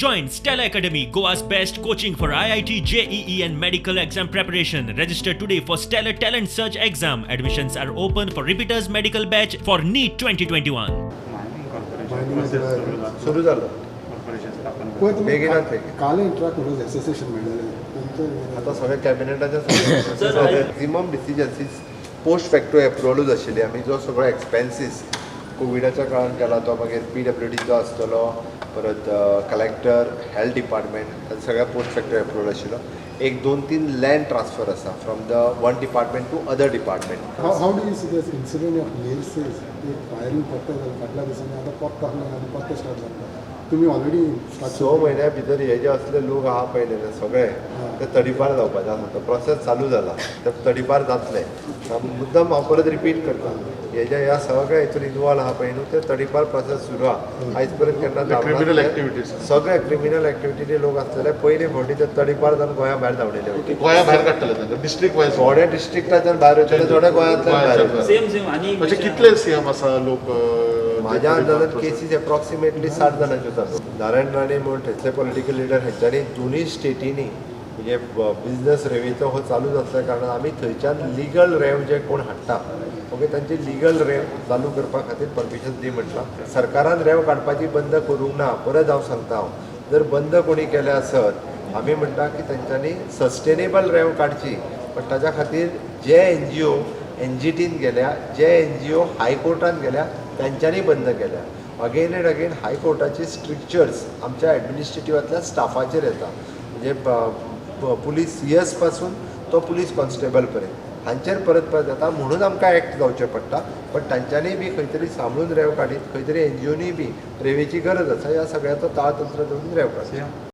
Join Stellar Academy, Goa's best coaching for IIT, JEE, and medical exam preparation. Register today for Stellar Talent Search exam. Admissions are open for repeaters medical batch for NEET 2021. Mining सुरू जालो. Corporation स्थापन. पळय तुमी. बेगिनात बेगीन. कालय truck association मेळ्ळेलें नंतर. आता सगळ्या कॅबिनेटाच्या maximum decisions is post facto एप्रुवलूच आशिल्ली. आमी जो सगळो एक्सपेन्सीस कोविडाच्या काळान केला, तो मागीर पीडब्ल्यूडीचो आसतलो, परत कलेक्टर, हेल्थ डिपार्टमेंट, सगळ्या पोस्ट फॅक्टो एप्रुवल आशिल्लो. एक दोन तीन लँड ट्रान्सफर आसा from the one department to other department. How do you see this incident of Nails? एक फायरींग पडटा जालें फाटल्या दिसांनी, आतां परत आहलें आनी परतें स्टार्ट जाता. तुमी ऑलरेडी स्टार्ट 6 म्हयन्या भितर हे जे असले लोक आहा पळय न्ही सगळे, ते तडीपार जावपाचे आसा. तो प्रोसेस चालू जाला, ते तडीपार जातले. मुद्दम हांव परत रिपीट करता, हे जे ह्या सगळ्या हितून इनवॉल्व आहा पळय न्हू, ते तडीपार प्रोसेस सुरू आहा. आयज पर्यंत केन्ना क्रिमिनल activities. सगळे क्रिमिनल एक्टिविटीचे लोक आसतले, पयले फावटी ते तडीपार जावन गोंया भायर धांवडयले वयतले. गोंया भायर काडटले तांकां, डिस्ट्रिक्ट वायज? थोडे डिस्ट्रिक्टाच्यान भायर वयतले, थोडे गोंयांतल्यान भायर वयतले. सेम सेम आणि एक अशे विषय. कितले सीएम आसा लोक माझ्या अंदाजान केसीस एप्रॉक्सिमेटली 60 जाणांच्यो चालू. नारायण राणे म्हूण थंयसले पॉलिटिकल लिडर, हेंच्यांनी दोनूय स्टेटींनी म्हणजे बिझनस रेवेचो हो चालूच आसल्या कारणान आमी थंयच्यान लिगल रेव जे कोण हाडटा, ओके, तांची लिगल रेव चालू करपा खातीर परमिशन दी म्हटलां. सरकारान रेव काडपाची बंद करूंक ना. परत हांव सांगता, हांव जर बंद कोणी केल्या आसत, आमी म्हणटा की तेंच्यांनी सस्टेनेबल रेव काडची, पण ताच्या खातीर जे एनजीओ एनजीटीन गेल्या, जे एनजीओ हायकोर्टान गेल्या, तांच्यांनी बंद केल्या. अगेन अँड अगेन हायकोर्टाची स्ट्रिक्चर्स आमच्या एडमिनिस्ट्रेटिवांतल्या स्टाफाचेर येता, म्हणजे पुलीस सी एस पासून तो पुलीस कॉन्स्टेबल पर्यंत हांचेर परत परत येता, म्हणून आमकां एक्ट जावचें पडटा. पण तांच्यांनी बी खंय तरी सांबाळून रेव काडीत, खंय तरी एनजीओनी बी रेवेची गरज आसा, ह्या सगळ्याचो ताळतंत्र दवरून रेव काडची.